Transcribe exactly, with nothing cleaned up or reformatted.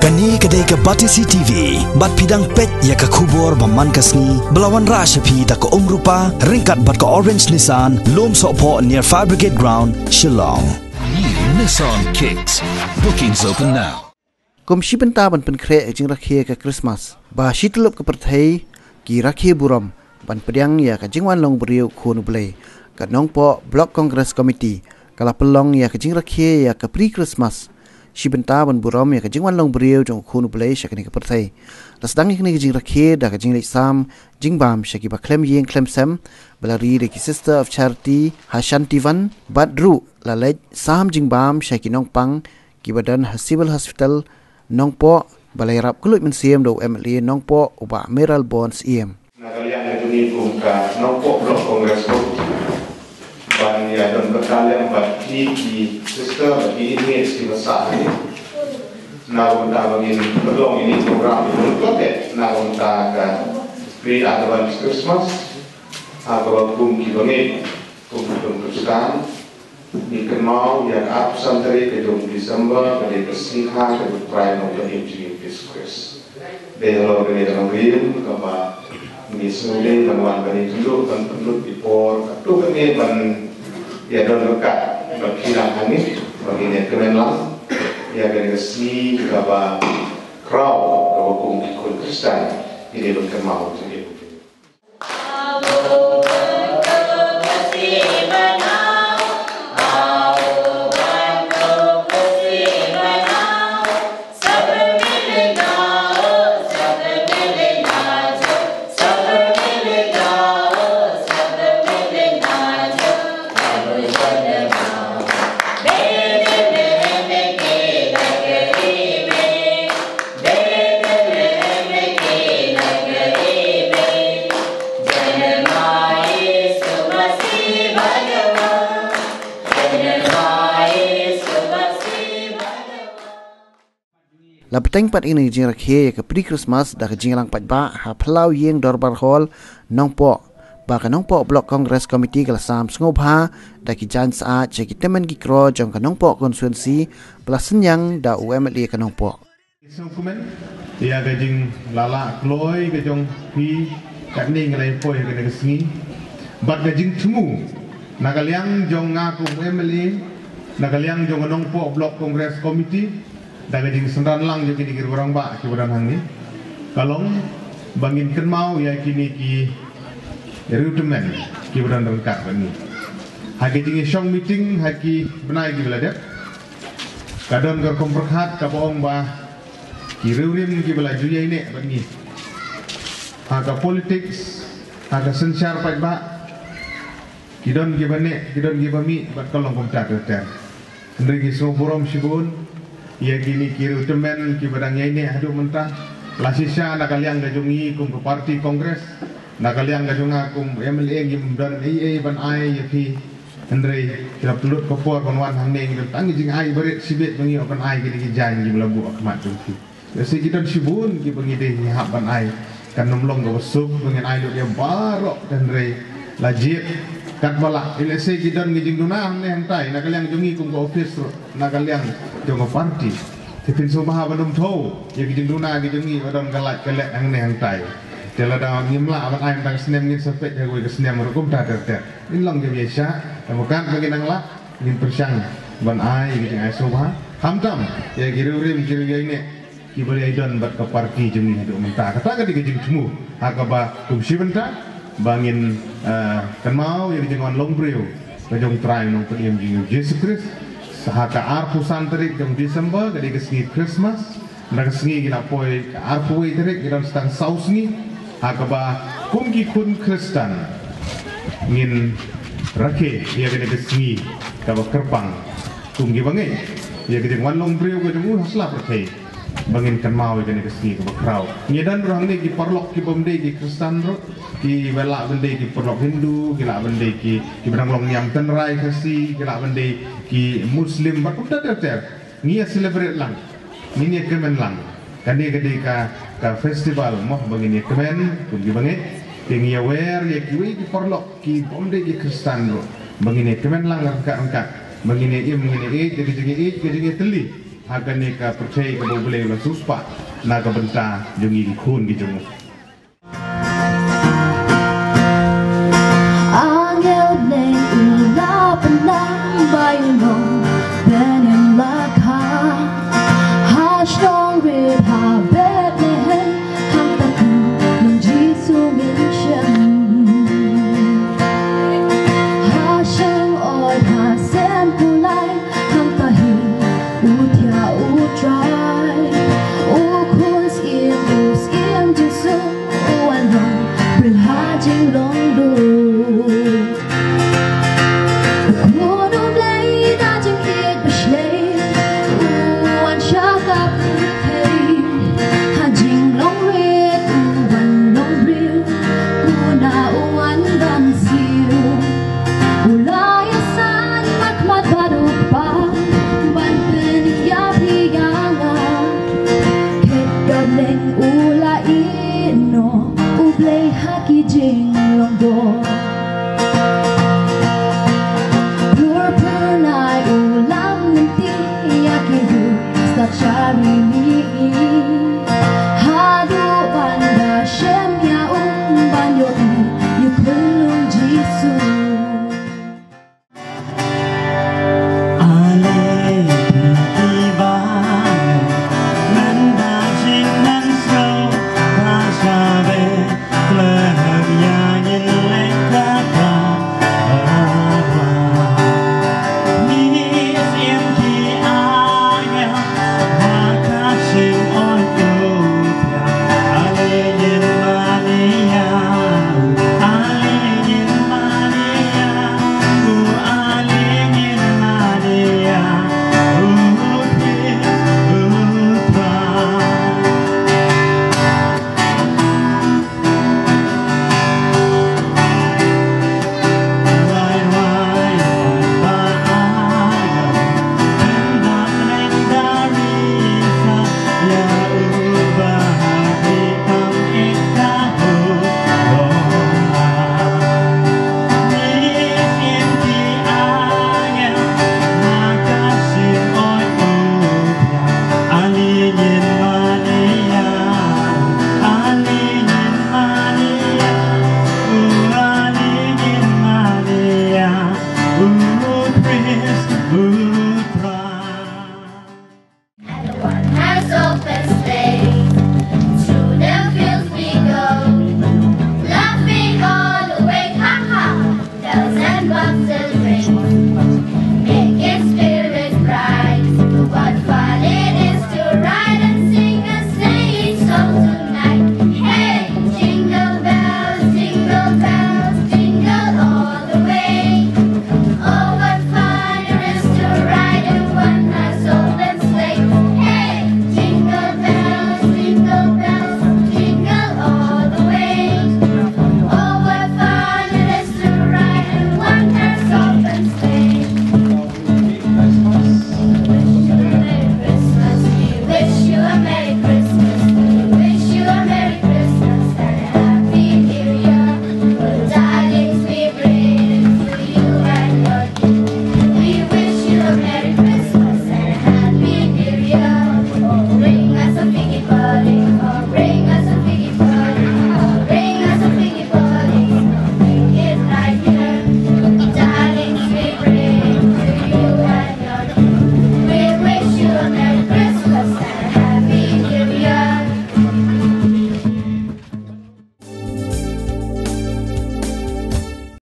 Kane ka dei ka Batesi T V, bad phi dang peit ïa ka khubor ba man ka sngi, ba la wanrah sha phi da ka Umrupa, ryngkat bad ka Orange Nissan, Lumsohphoh near Fire Brigade Ground, Shillong. New Nissan Kicks. Bookings open now. Kum shi bynta ban pynkhreh ka jingrakhe ka Christmas, ba shi tyllup ka pyrthei ki rakhe burom ban pdiang ïa ka jingwan long briew khun u Blei, ka Nongpoh Block Congress Committee ka la pynlong ïa ka jingrakhe ïa ka pre-Christmas. Shi bynta ban burom ïa ka jingwan long briew jong u khun u Blei sha kane ka pyrthei, la sdang ïa kane ka jingrakhe da ka jingleit sam jingbam sha kiba khlem ïing khlem sem, ba la ri da ki Sister of Charity ha Shantiwan, bad ruh la leit sam jingbam sha ki nongpang kiba don ha Civil Hospital Nongpoh, ba la ïarap kylluid mynsiem da u M L A Nongpoh, u Bah Mayralborn Syiem. Na ka liang ka jong ngi kum ka Nongpoh Block Congress Committee, ban ïa don bynta lem bad kine ki sister bad kine ki nurse kiba sah hangne, na ka bynta ba ngin pynlong ïa kane ka program ïa ka bynta ka pre-advance Christmas, ha kaba kum ki bangeit, kum ki Khristan, ngi kynmaw ïa ka arphew san tarik ka jong u December, ka dei ka sngi kha ka jong u Trai Nongpynim jong ngi u Jisu Khrist. Dei halor kane ka nongrim kaba ngi sngewdei ban wan kane ka dur ban pynlut ïa ka por katto katne ban ïa don ryngkat bad phi lang hangne, ba ngin ïa kmen lang ïa kane ka sngi kaba khraw, kaba kum ki khun Khristan ngi dei ban kynmaw jingim. La bteng pat ïa ka jingrakhe ïa ka pre-Christmas da ka jingïalang paidbah ha phyllaw ïing Dorbar Hall, Nongpoh, ba ka Nongpoh Block Congress Committee ka la sam sngewbha da ki jaiñ syaid sha ki tymmen ki kro jong ka Nongpoh constituency, ba la synñiang da u M L A ka Nongpoh. Sngewkmen ïa ka jinglalak kloi ka jong phi, katne ngi la ïa poi ha kane ka sngi. Bad ka jingthmu na ka liang jong nga kum u M L A, na ka liang jong ka Nongpoh Block Congress Committee, da ka jingsynran lang jong kine ki rangbah kiba don hangne, ka long ba ngin kynmaw ïa kine ki riewtymmen kiba don ryngkat bad ngi. Ha ki jingïashong meeting ha ki bnai kiba la dep, ka don ka rukom pyrkhat kaba ong ba ki riewrim kiba la ju ïaineh bad ngi ha ka politics, ha ka synshar paidbah, ki don kiba neh, ki don kiba mih, bad ka long kumta ter ter. Hynrei ngi sngewburom shibun ïa kine ki riewtymmen kiba dang ïaineh haduh mynta, la shisha na ka liang ka jong ngi kum ka party Congress, na ka liang ka jong nga kum M L A, ngim don ei ei ban ai ïa phi. Hynrei ki la pynlut ka por ban wan hangne, ngi don tang ki jingai barit shibit ba ngi hap ban ai kine ki jaiñ kiba la buh ha khmat jong phi. Lehse ki don shibun kiba ngi dei ngi hap ban ai. Kan ym long kaba suk ba ngin ai lut ïa baroh, hynrei la jied katba lah. Lehse ki don ki jingduna hangne hangtai na ka liang jong ngi kum ka office ruh, na ka liang jong ka party. Te phin sngewbha ban ym thew ïa ki jingduna ki jong ngi ba don ka lait ka let hangne hangtai. Te lada ngim lah ban ai mynta ka snem, ngin sa peit ha kawei ka snem ruh kumta ter ter. Ngin long kiba ïaishah, te mynta ba ngin nang lah, ngin pyrshang ban ai ïa ki jingai sngewbha, khamtam ïa ki riewrim ki riewïaineh kiba la ïadon bad ka party jong ngi haduh mynta. Kata ka dei ka jingthmu ha kaba kum shi bynta ba ngin, eh, kynmaw ïa ka jingwan long briew ka jong u Trai Nongpynim jong ngi u Jisu Khrist. Ha ka arphew san tarik jong December, ka dei ka sngi Christmas. Na ka sngi ki la poi ka arphew wei tarik, ki don tang saw sngi ha kaba kum ki khun Khristan ngin rakhe ïa kane ka sngi kaba kyrpang kum kiba ngeit ïa ka jingwan long briew ka jong u ha sla pyrthei, ba ngin kynmaw ïa kane ka sngi kaba khraw. Ngi don ruh hangne ki paralok ki bym dei ki Khristan ruh, ki ba lah ban dei ki paralok Hindu, ki lah ban dei ki, kiba dang long niam tynrai Khasi, ki lah ban dei ki Muslim, bad kumta ter ter. Ngi ïa celebrate lang, ngin ïa kmen lang. Kane ka dei ka, ka festival mo ba ngin ïa kmen kum kiba ngeit. Te ngi ïa wer ïa kiwei ki paralok ki bym dei ki Khristan ruh ba ngin ïa kmen lang ryngkat ryngkat, ba ngin ïa im, ngin ïa ïeit ïa ka jingïeit, ka jingïatylli. Ha kane ka pyrthei kaba U Blei u la siewspah na ka bynta jong ngi ki khun ki jong u. Angel Blei u la pynlang ba ïa u nongpynim la kha ha shnong rit ha Bethlehem, hangta u nong Jisu ngin shem. Ha shong ot ha sem kulai, hangta hi u thiah U Trai. U khun syiem, u syiem Jisu, u wan long briew ha jinglong duh. U Khun U Blei na jingïeit bashlei, u wan sha ka pyrthei. Ha jinglong rit u wan long briew, u na u wan ban siew. U la ïasan markhmat bad u Kpa ban pynïap ïa nga. Khet ka bneng u la ïehnoh U Blei ha ki jinglong bor. Pur pur nai u lam lynti ïa ki riewstad shari mihngi.